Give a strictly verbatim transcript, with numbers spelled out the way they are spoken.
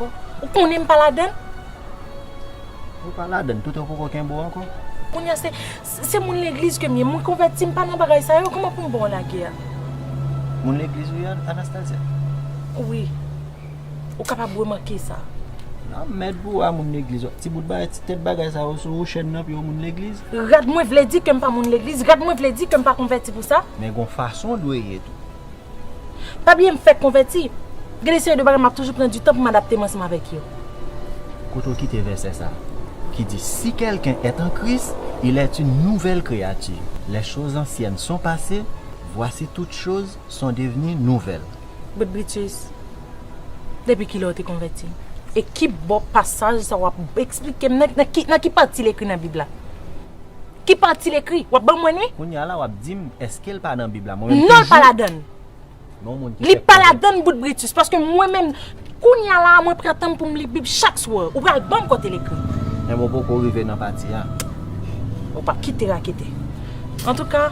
Ou konnen m pa ladann? Ou pa ladann, toutan ou poko kenbe w ankò. Kounye a se, se, se moun legliz ke m ye. Mwen konvèti, m pa nan bagay sa yo. Kòman pou m ba w lagè a? Moun legliz ou ye, Anastasia? Wi. Ou kapab remake sa. Nan mèd pou a moun legliz. Ti bout bagay, ti tèt bagay sa yo sou ou chèn nan pi ou moun legliz. Rad mwen vle di ke m pa moun legliz. Rad mwen vle di ke m pa konvèti pou sa. Men gon fason w dwe ye tou. Pa bliye m fèk konvèti. Gen de seri de bagay m ap toujou pran di tan pou m adapte m ansanm avèk yo. Kote w kite vèsè sa a ki di, si quelqu'un est en Christ, il est une nouvelle créature. Les choses anciennes sont passées, voici toutes choses sont devenues nouvelles. But Brutus, depi kilè w te konvèti? E ki bò pasaj sa w ap eksplike m? Nan, nan ki, nan ki pati l ekri nan Bib la? Ki pati l ekri? W ap ban mwen li? Kounye a la w ap di m, èske l pa nan Bib la? Mwen menm, non, l pa ladann. Men yon moun ki fèk konvèti. Li pa ladann, But Brutus, paske mwen menm, kounye a la a, mwen pran tan m pou m li Bib chak swa. Ou pral ban m kote l ekri. Men mwen poko rive nan pati a. Ou p ap kite rakete. Antouka,